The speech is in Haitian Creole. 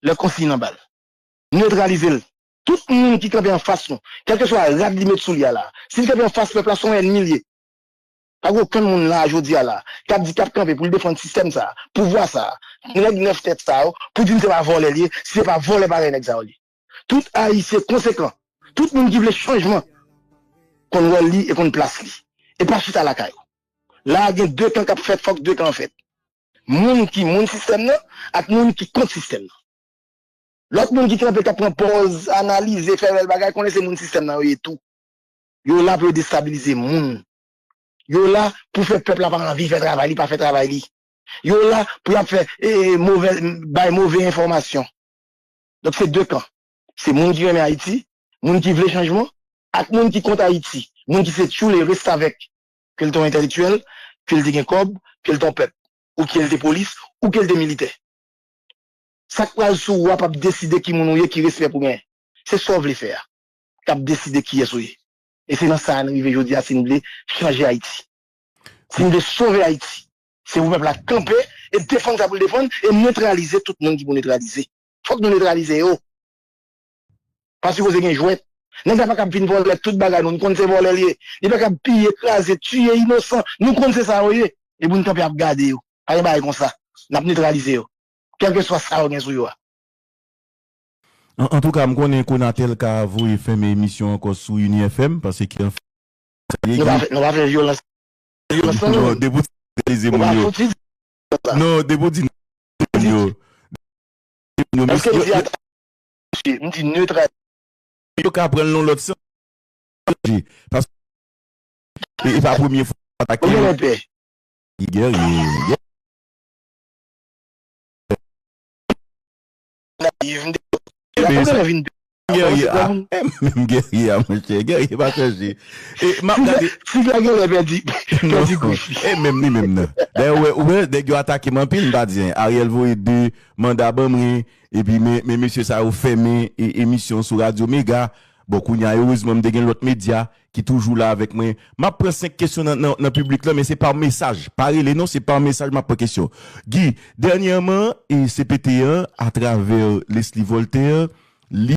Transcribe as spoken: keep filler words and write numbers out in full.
lè konsiy nan ba l. Netralize l. Tout moun ki kanpe anfas nou, kèlkeswa rad li met sou li a la, si l kanpe anfas pèp la, se yon ènmi l ye. Pa gen okenn moun la, jodi a la, k ap di k ap kanpe pou l defann sistèm sa a, pouvwa sa a, nèg nèf tèt sa yo, pou di n se pa vòlè l ye, si se pa vòlè parèy nèg sa yo l ye. Tout Ayisyen konsekan, tout moun ki vle chanjman, konn wòl li e konn plas li. E pa chita lakay ou. La a gen de kan k ap fèt, fòk de kan an fèt. Moun ki moun sistèm nan ak moun ki kont sistèm nan. Lòt moun ki kanpe k ap pran pòz, analize, fè bèl bagay, konnen se moun sistèm nan yo ye tou. Yo la pou yo destabilize moun. Yo la pou fè pèp la pa anvi fè travay li, pa fè travay li. Yo la pou y ap fè e, e, move, bay move enfòmasyon. Donk se de kan. Se moun ki renmen Ayiti, moun ki vle chanjman, ak moun ki kont Ayiti, moun ki se tchoule restavèk, ke l te yon entèlektyèl, ke l te gen kòb, ke l te yon pèp, ou ke l te polis, ou ke l te militè. Sa k pral sou ou a p ap deside ki moun ou ye, ki respè pou genyen. Se sa w vle fè a k ap deside kiyès ou ye. E se nan sa a n rive jodi a si n vle chanje Ayiti. Si n vle sove Ayiti, se pou pèp la kanpe e defann sa pou l defann e netralize tout moun ki pou netralize. Fòk nou netralize yo. Pa sipoze gen jwèt. Nèg la pa kab vin vòlè tout bagay nou. Nou konn se vòlè l ye. Li pa kab piye, kraze, tiye inosan. Nou konn se sa yo ye. E pou n kanpe ap gade yo. Pa gen bagay konsa. N ap netralize yo. Kèlkeswa sa yo gen sou yo a. An, antouka, m konnen Konatel ka voye fèmen emisyon ankò sou Uni F M, paske anfen, sa ye Nou pa gen fè, nou pa fè vyolans. Vyolans lan, non, non. Depi w di netralize Nou moun pa yo. Fouti di sa. Non, depi w di netralize moun yo. Moun yo, Èske m di yo, ata-, m di netralize. Yo ka pran l nan lòt sans. Paske e, e pa premye fwa w atake. Ou gen pè. Guerrier, Guerrier. Nayiv, m te Guerrier, sa. Guerrier, ah, eh, menm Guerrier, ah, monchè, Guerrier pa chanje. E, m ap gade. Si Guerrier pèdi, pèdi gouch. E menm li menm nan. Dayè, ou wè, ou wè, nèg yo atake m anpil, m pa di anyen. Ariel voye de manda ban mwen, epi men, men mesye sa yo fèmen e, emisyon sou Radio Mega. Bon, kounye a, erezman, m te gen lòt medya ki toujou la avèk mwen. M ap pran senk kesyon nan, nan, nan piblik la, men se pa mesaj. Pa rele non, se pa mesaj m ap pran kesyon. Guy, dènyèman, e C P T an, atravè Leslie Voltaire, li